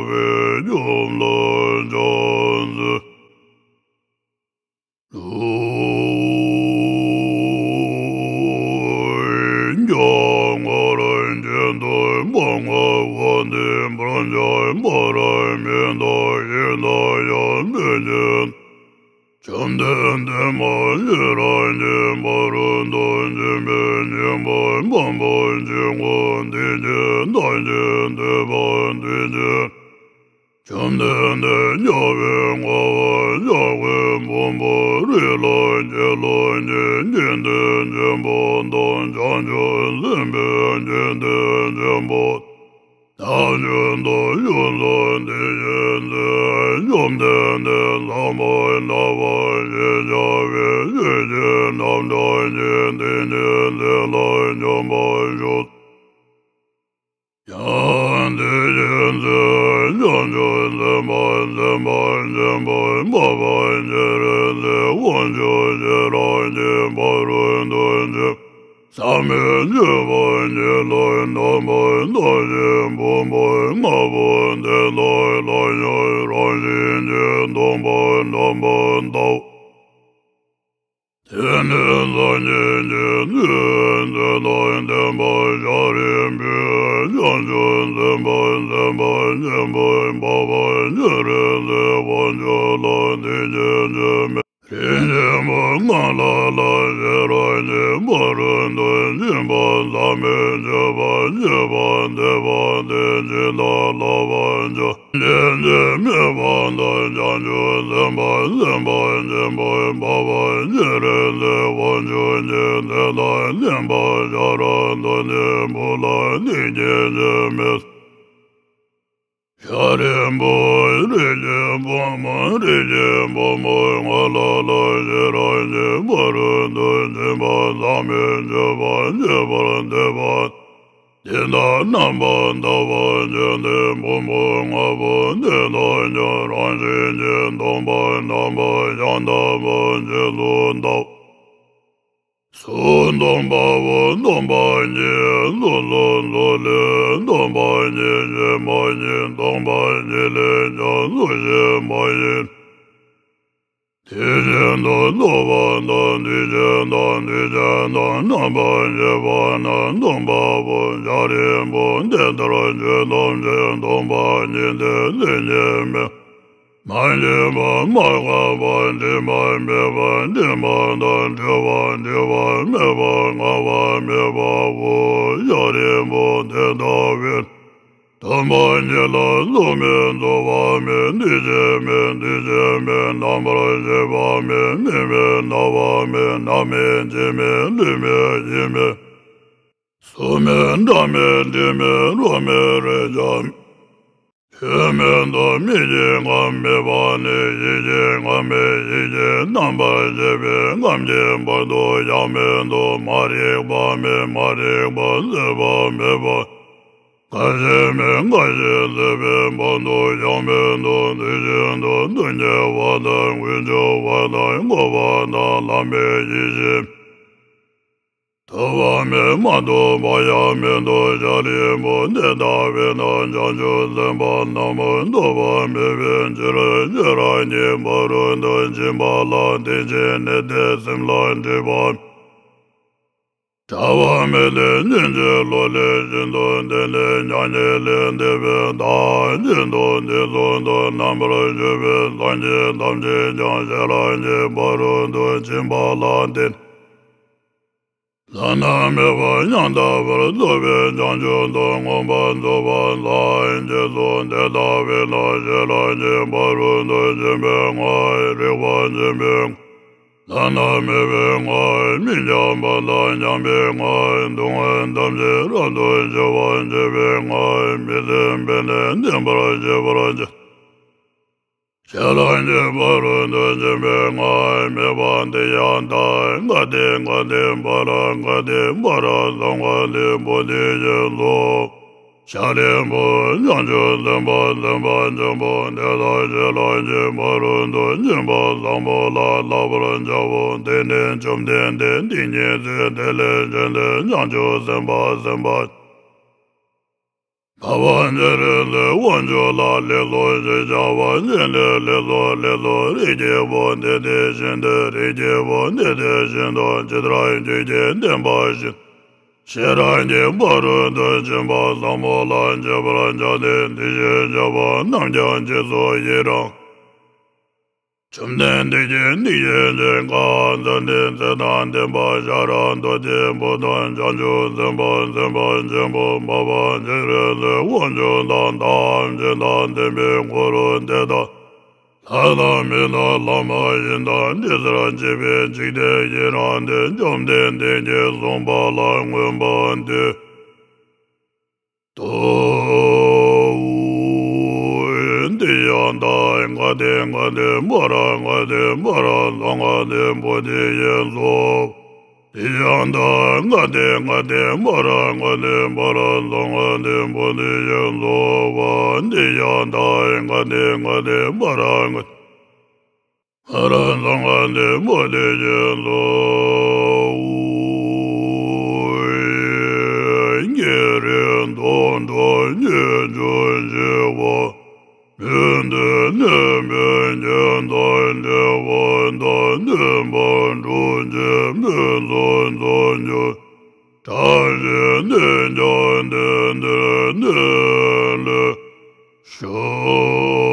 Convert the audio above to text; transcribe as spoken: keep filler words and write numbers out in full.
བའི་སྐྱོབ་ལ་ཕྱག་འཚལ་ལོ། ཀྱང་ངོར་སྐྱེ་འདོད་པ་ང་བ་འདི་བར་འཇོག་པར་མི་འདོད་ཡིན་ད་ཡང་མི་འགྱུར། བཅོམ་ལྡན་འདས་མ་ཡི་རང་གི་བར་དུ་འཇིགས་པའི་ཉེས་པ་མང་པོ་ཞིག་ངོ་འདི་ཀྱང་བདག་གིས་འདོད་པ་འདི་ཀྱང་། བཅོམ་ལྡན་འདས་རྒྱལ་བའི་དགའ་བ་ཞགས་པའི་དཔུང་པ་རི་ལ་སྐྱེས་ལ་སྐྱེས་འཇིག་རྟེན་ཆེན་པོ་དང་བྱང་ཆུབ་སེམས་དཔའི་འཇིག་རྟེན་ཆེན་པོ། ཐམས་ཅད་དུ་ཡོངས་སུ་བདེ་ཞིང་མཛེས། བཅོམ་ལྡན་འདས་ལྷག་པར་ནགས་པ་ཞེས་བྱ་བའི་ཆོས་ཀྱི་རྣམ་གྲངས་ཀྱིས་འདི་ཉིད་མཛེས་ལ་སྙོམས་པར་ཞུགས། ཡང་དེ་བཞིན་དུ་བྱང་ཆུབ་སེམས་དཔའ་སེམས་དཔའ་ཆེན་པོ་འཕགས་པ་སྤྱན་རས་གཟིགས་དབང་ཕྱུག་ཤེས་རབ་ཀྱི་བར་དུ་འཇིགས་པ་ཟག་མེད་སྤྱོད་པ་ཉིད་ལ་རྣམ་པར་ཐར་ཞིང་ཕུང་པོ་ལྔ་པོ་དེ་དག་ལ་ཡང་རང་བཞིན་གྱིས་སྟོང་པར་རྣམ་པར་ལྟའོ། དེ་ནས་སངས་རྒྱས་ཀྱི་གསུང་ཚུལ་དང་ལྡན་པ་ཤཱ་རིའི་བུས་བྱང་ཆུབ་སེམས་དཔའ་སེམས་དཔའ་ཆེན་པོ་འཕགས་པ་སྤྱན་རས་གཟིགས་དབང་ཕྱུག་ལ་འདི་སྐད་ཅེས་སྨྲས། རིགས་ཆེན་པོ་ལྔ་ལ་ལ་ཤེས་རབ་ཀྱི་བར་དུ་འཇིགས་པ་ཟག་མེད་སྤྱོད་པ་སྤྱོད་པ་འདི་པ་དེ་ཇི་ལྟར་བསླབ་པར་བྱ། སེམས་ཅན་མི་ཕམ་དང་བྱང་ཆུབ་སེམས་དཔའ་སེམས་དཔའ་ཆེན་པོ་འཕགས་པ་སྤྱན་རས་གཟིགས་དབང་ཕྱུག་གིས་དེ་དག་བསྟན་པར་བྱ་ར། དེ་ནས་བུ་ལ་འདི་སྐད་ཅེས་སྨྲས། ཤཱ་རིའི་བུ། རིགས་ཀྱི་བུ་མོ་རིགས་ཀྱི་བུ་མོ་ལྔ་ལ་ལ་ཤེས་རབ་ཀྱི་བར་དུ་འཇིགས་པ་ཟག་མེད་སྤྱོད་པ་སྤྱོད་པ་འདི་པ། དེ་ལྟར་རྣམ་པར་ཐར་པར་བྱེད་དེ་ཕུང་པོ་ལྔ་པོ་དེ་དག་ཀྱང་རང་བཞིན་གྱིས་སྟོང་པར་རྣམ་པར་ཡང་དག་པར་རྗེས་སུ་བལྟའོ། གཟུགས་སྟོང་པའོ། སྟོང་པ་ཉིད་གཟུགས་སུ་གཟུགས་ལས་སྟོང་པ་ཉིད་གཞན་པ་ཉིད་སྟོང་པ་ཉིད་ལས་ཀྱང་གཟུགས་གཞན་མ་ཡིན། དེ་བཞིན་དུ་རྟོག་པ་དང་འདུས་བྱས་དང་འདུས་བྱས་དང་རྣམ་པར་ཤེས་པ་རྣམས་སྟོང་པའོ། ཤཱ་རིའི་བུ། འདི་ལྟར་ཆོས་ཐམས་ཅད་སྟོང་པ་ཉིད་དེ་ལྷན་ཅིག་མེད། མ་སྐྱེས་པ་མ་འགགས་པ་དྲི་མ་མེད་པ་དྲི་མ་དང་བྲལ་བ་བྲི་བ་མེད་པ་འགག་པ་མེད་པའོ། ཤཱ་རིའི་བུ། དེ་ལྟ་བས་སྟོང་པ་ཉིད་ལ་གཟུགས་མེད་ཚོར་བ་མེད་འདུས་བྱས་མེད་འདུས་བྱས་མེད་རྣམ་པར་ཤེས་པ་མེད་མིག་མེད་རྣ་བ་མེད་སྣ་མེད་ལྕེ་མེད་ལུས་མེད་ཡིད་མེད། གཟུགས་མེད་སྒྲ་མེད་དྲི་མེད་རོ་མེད་རེག་བྱ་མེད། ཆོས་མེད་དོ། མིག་གི་ཁམས་མེད་པ་ནས་ཡིད་ཀྱི་ཁམས་མེད། ཡིད་ཀྱི་རྣམ་པར་ཤེས་པའི་ཁམས་ཀྱི་བར་དུ་ཡང་མེད་དོ། མ་རིག་པ་མེད། མ་རིག་པ་སྲིད་པ་མེད་པ། རྒ་ཤི་མེད། རྒ་ཤི་སྲིད་པའི་བར་དུ་ཡང་མེད་དོ། དེ་བཞིན་དུ་སྟོང་ཉིད་པ་དང་དཀོན་མཆོག་པ་དང་འཁོར་བ་དང་ལམ་པའི་ཡེ་ཤེས། ཐོབ་པ་མེད། མ་ཐོབ་པ་ཡང་མེད་དོ། ཤཱ་རིའི་བུ། དེ་ལྟ་བས་ན་བྱང་ཆུབ་སེམས་དཔའ་རྣམས་ཐོབ་པ་མེད་པའི་ཕྱིར་ཤེས་རབ་ཀྱི་བར་དུ་ཕྱིན་པ་ལ་བརྟེན་ཅིང་ནི་དེ་སེམས་ལ་འདྲེས་པ། བྲལ་བ་མེད་དེ། སྙིང་རྗེའི་བློ་ལས་ཤིན་ཏུ་འདས་ནས་མྱ་ངན་ལས་འདས་པའི་བདག་གཅིག་ཏུ་བདེ་སོགས་དང་རྣམ་པར་ཕྱེ་བའི་སངས་རྒྱས་ཐམས་ཅད་ཀྱང་ཤེས་རབ་ཀྱི་བར་དུ་ཕྱིན་པ་ལ་བརྟེན། བླ་ན་མེད་པ་ཡང་དག་པར་རྫོགས་པའི་བྱང་ཆུབ་ཏུ་མངོན་པར་རྫོགས་པ་ལ་རྗེས་སུ། དེ་ལྟ་བས་ན་ཤེས་རབ་ཀྱི་བར་དུ་ཕྱིན་པའི་སྔགས། རིག་པ་ཆེན་པོའི་བླ་ན་མེད་པའི་སྔགས། མི་འགྱངས་པ་དང་མཉམ་པའི་སྔགས། སྡུག་བསྔལ་ཐམས་ཅད་རབ་ཏུ་ཞི་བར་བྱེད་པའི་སྔགས། མི་ཟད་པས་ནི་བརྟན་པར་གཤེགས་པར་བྱ། ཤེས་རབ་ཀྱི་བར་དུ་ཕྱིན་པའི་སྔགས། མེད་པ་དེ་ཡང་དག། ག་ཏེ་ག་ཏེ་པཱ་ར་ག་ཏེ་པཱ་ར་སཾ་ག་ཏེ་བོ་དྷི་ཡེ་སོ། ཤཱ་རིའི་བུ། བྱང་ཆུབ་སེམས་དཔའ་སེམས་དཔའ་ཆེན་པོ་དེ་དག་ཤེས་རབ་ཀྱི་བར་དུ་ཕྱིན་པ་བཟང་པོ་ལ་བསླབ་པར་བྱའོ། དེ་ནི་བཅོམ་ལྡན་འདས་ཏིང་ངེ་འཛིན་དེ་ལས་གཞན་དུ་བྱང་ཆུབ་སེམས་དཔའ་སེམས་དཔའ། འཕགས་པ་སྤྱན་རས་གཟིགས་དབང་ཕྱུག་ལ་ལེགས་སོ་ཞེས་བྱ་བ་བྱིན་གྱིས་བརླབ་ཏོ་ལེགས་སོ་ལེགས་སོ། རིགས་ཀྱི་བུ་འདི་དེ་བཞིན་ཏེ། རིགས་ཀྱི་བུ་འདི་དེ་བཞིན་དུ་ཇི་ལྟར་རྒྱུད་ཀྱི་བསྟན་པ་བཞིན། ཤེས་རབ་ཀྱི་ཕ་རོལ་ཏུ་ཕྱིན་པ་ཟབ་མོ་ལ་སྤྱད་པར་བྱ་སྟེ། འདི་ཞེས་བྱ་བ་རྣམས་ཀྱང་རྗེས་སུ་ཡི་རང་བཅོམ་ལྡན་འདས་ཀྱིས་འདི་སྐད་ཅེས་བཀའ་སྩལ་ཏེ། ཚེ་དང་ལྡན་པ་ཤ་ར་དྭ་ཏིའི་བུ་དང་། བྱང་ཆུབ་སེམས་དཔའ་སེམས་དཔའ་ཆེན་པོ་འཕགས་པ་སྤྱན་རས་གཟིགས་དབང་ཕྱུག་དང་། ཐམས་ཅད་དང་ལྡན་པའི་འཁོར་དེ་དག་ལྷ་དང་མི་དང་ལྷ་མ་ཡིན་དང་། དྲི་ཟར་བཅས་པའི་འཇིག་རྟེན་ཡི་རངས་ཏེ། བཅོམ་ལྡན་འདས་ཀྱིས་གསུངས་པ་ལ་མངོན་པར་བསྟོད་དོ། འདི་ཡང་དག་ག་ཏེ་ག་ཏེ་པཱ་ར་ག་ཏེ་པཱ་ར་ཛཿ་ག་ཏེ་བོ་དྷི་ཡན་སྭཱ་ཧཱ། འདི་ཡང་དག་ག་ཏེ་ག་ཏེ་པཱ་ར་ག་ཏེ་པཱ་ར་ཛཿ་ག་ཏེ་བོ་དྷི་ཡན་སྭཱ་ཧཱ། འདི་ཡང་དག་ག་ཏེ་ག་ཏེ་པཱ་ར་ག་ཏེ་པཱ་ར་ཛཿ་ག་ཏེ་བོ་དྷི་ཡན་སྭཱ་ཧཱ། ཉེ་རིང་སྡུག་བསྔལ་ཉེས་སྤྱོད་ཞི་བ། མི་མཐུན་གནོད་པའི་རྐྱེན་དང་བྲལ་བ་དང་། མཐུན་པར་གྲོགས་བྱེད་མི་ཚངས་པར་སྤྱོད། བཀྲ་ཤིས་གནས་ཀྱང་དེང་འདིར་གནས་ལ་ཤོག།